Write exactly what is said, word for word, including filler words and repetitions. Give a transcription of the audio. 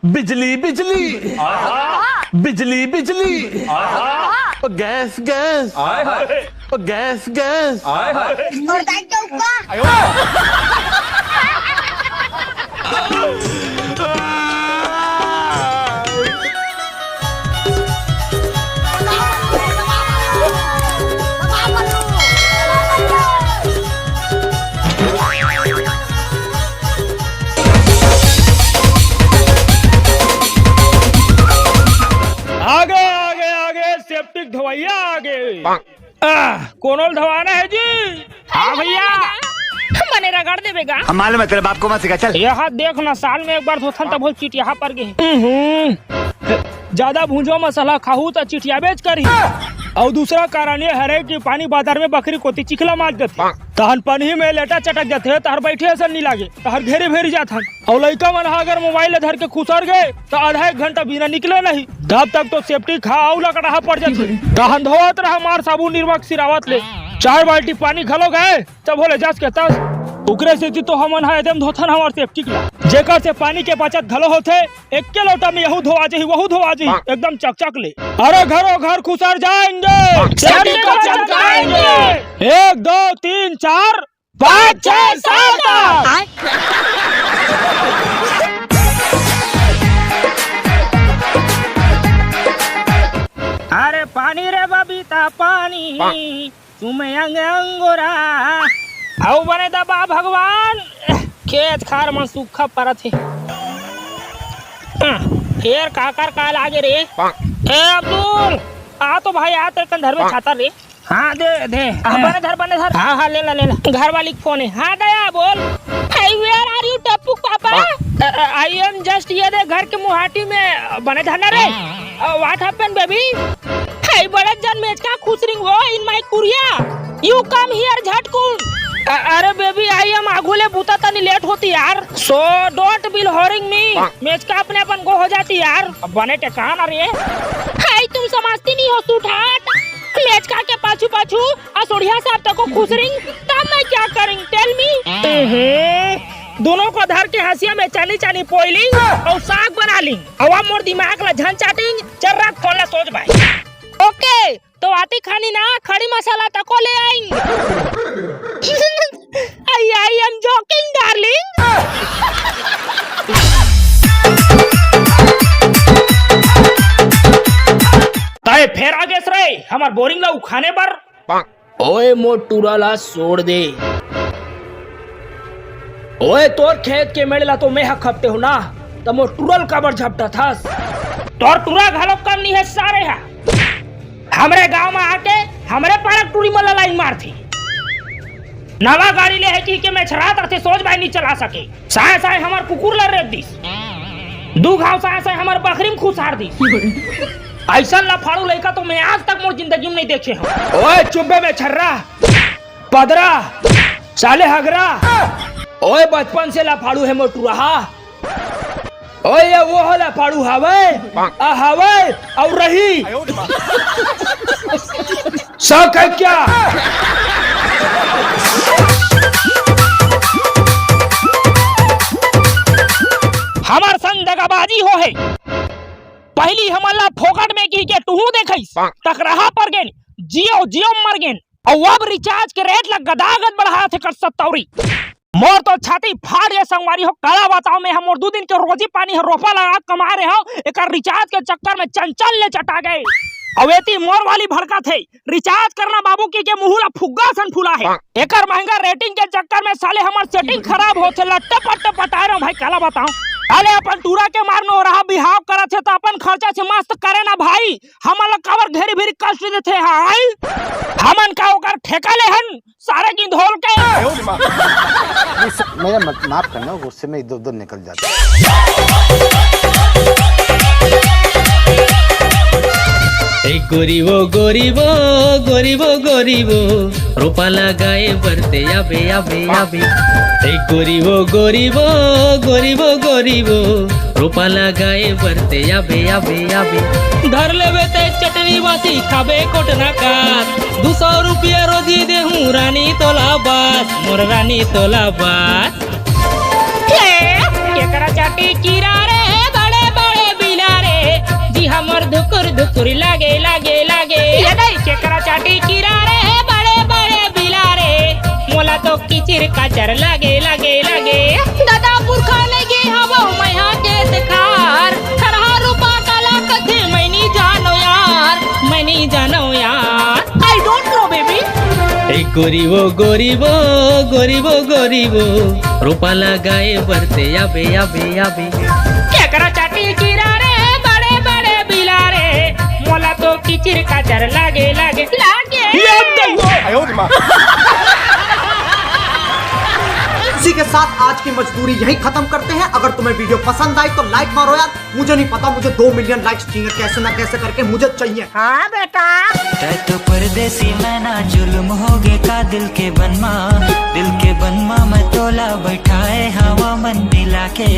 बिजली बिजली, बिजली बिजली, ओ गैस गैस, ओ गैस गैस। आगे आगे आगे, सेप्टिक धोवइया आगे। आह, कोनो ल धोवाना हे जी? हाँ भैया। मने रगड़ देबे गा। हम मालूम है, तेरे बाप को मत सिखा, चल। यहा देख ना, साल में एक बार धोथन, तब हो चिटिया पर गे। हम्म। जादा भूंजो मसाला खाहू त चिटियाबेच करही। अउ दूसरा कारण ये हरे कि पानी बादर में बखरी कोती चिखला माज देथे। तहन पनही में लेटा चटक जाथे, तहर बइठे असन नी लागे, तहर घेरी भेरी जाथन। अउ लइका मन ह अगर मोबाइल ल धर के खुसर गे, त आधा एक घंटा बिना निकले नहीं। तब तक तो सेप्टिक ह अउ लकड़हा पड़ जाथे। तहन धोवत रह मार साबुन निरमा के सिरावत ले। चार बाल्टी पानी घलो गे, तब होले जस के तस। ओकरे सेती तो हमन ह एदम धोथन हमर सेप्टिक ला, जेकर से पानी के बचत घलो होथे। एक्के लोटा में यहू धोवा जाही, वहू धोवा जाही, एकदम चकचक ले। अरे घरो घर खुसर जाएंगे, सेप्टिक को चमकाएंगे। एक, दो, तीन, चार, पाँच, छह, सात, आठ। अरे पानी रे बबीता पानी, तुम अंग अंगोरा। अउ बने दबा भगवान, खेत खार मन सूखा परत हे। फेर काकर काल आगे रे। ए अब्दुल, आ तो भाई, आ तेरे कन धर में छाता रे। हाँ, दे, दे। हाँ, बने धर, बने धर। हाँ, हाँ, ले ला, ले ला। घर वाली के फोन है। हाँ, दया, बोल। Hey, where are you, Tappu papa? I am just ये दे घर के मुहाटी में बने धरना रे। What happened, baby? Hey, बड़े जन मेचका खुसरिंग हो in my कुरिया। You come here, झटकुन। अ-, अरे baby, I am आगू ले बूता तनी लेट होती यार। So don't be horing me। मेचका अपने अपन को हो जाती यार। अब बने टेकान अरे। Hey, तुम समझती नहीं हो सूठाट। मेचका के पाछू पाछू असोढ़िया साहब तको खुसरिंग, तब मैं क्या करिंग? Tell me। दोनों को धर के हंसिया में चानी चानी पोइलिंग अउ साग बना लिंग। अउ अब मोर दिमाग ला झन चाटिंग, चर्रा खोल ला सोच भाई। OK, तो आती खानी ना खड़ी मसाला तको ले eyeing. I, I am joking, darling। ताए फेर आगेस रे हमर बोरिंग ला उखाने बर। ओए मोर टूरा ला छोड़ दे। ओए तोर खेत के मेड़ ला तो मैं ह खपटे हो ना, त मोर टूरा ल काबर झपटत हस? तोर टूरा घलो कम नहीं है सारे हा। हमरे गांव में आके हमरे पारक टूरी मन ला लाइन मारथे। नवा गाड़ी ले है कि के मेछरात रथे, सोच बाई नी चला सके। साय साय हमर कुकुर ला रेत दिस। दू घाव साय साय हमर बखरी में खुसार दिस। ऐसन लफाड़ू लइका तो मैं आज तक मोर जिंदगी में नहीं देखे हूँ। ओए चुब्बे मेछर्रा, पदरा, साले हगरा। ओए बचपन से लफाड़ू है मोर टुराहा। ओए ये वो हो लफाड़ू हवे, आ हवे अउ रही। सौ कह क्या? हमर संग दगाबाजी हो है। पहली हमन ला फोकट में की के टुहू देखइस, टकराहा पर गेन, जियो जियो मर गेन। अउ अब रिचार्ज के रेट ला गदागद बढ़ात हे कर सत्तौरी। मोर तो छाती फाट गे संगवारी हो, काला बताओ मैं ह मोर दू दिन के रोजी पानी ह रोपा लगा कमा रहे हो, एकर रिचार्ज के चक्कर में चंचल ले चटा गए। अउ एती मोर वाली भड़कत हे, रिचार्ज करना बाबू की के मुंह ला फुग्गा सन फुला हे। एकर महंगा रेटिंग के चक्कर में साले हमर सेटिंग खराब होथे, लट्टे पट्टे पटाए रहो भाई, काला बताओ। अरे अपन टूरा के मार नोहरा बिहाव करत हे त अपन खर्चा से मस्त करे ना भाई, हमन ला काबर घेरी भेरी कष्ट देथे हाय? हमन का ओकर ठेका ले हन सारे की धोल के? ये सब मेरा मत, माफ करना, गुस्से में इधर उधर निकल जाता है। ए गोरी वो, गोरी वो, गोरी वो, गोरी वो, रोपा लगाए बरते आबे, आबे, आबे। ए गोरी वो, गोरी वो, गोरी वो, गोरी वो, रोपा लगाए बरते आबे, आबे, आबे। धर लेबे ते चटनी बासी, खाबे कोटना कास। दू सौ रुपया रोजी देहूं रानी तोला बास, मोर रानी तोला बास। ले, केकरा चाटी कीरा रे, बड़े तुरी लागे लागे लागे। ये नहीं केकरा चाटी कीरा रे, हे बड़े बड़े बिला रे। मोला तो किचिर काचर लागे लागे लागे। दादा पुरखा ले गे हवो मैहा के देखार। थरहा रूपा काला कथे मैं नी जानो यार, मैं नी जानो यार। I don't know baby। ए गोरी वो गोरी वो, गोरी वो गोरी वो, रोपा लगाए बरते आबे आबे आबे। केकरा चाटी कीरा रे, बड़े बड़े बिला रे। मोला तो किचिर काचर लागे लागे लागे। इसी के साथ आज की मजदूरी यहीं खत्म करते हैं। अगर तुम्हें वीडियो पसंद आई तो लाइक मारो यार। मुझे नहीं पता, मुझे दो मिलियन लाइक्स चाहिए, कैसे ना कैसे करके मुझे चाहिए। तै तो परदेसी मैं ना जुल्म होगे का दिल के बनमा। दिल के बनमा मैं तोला बैठाए हवा मन मिला के।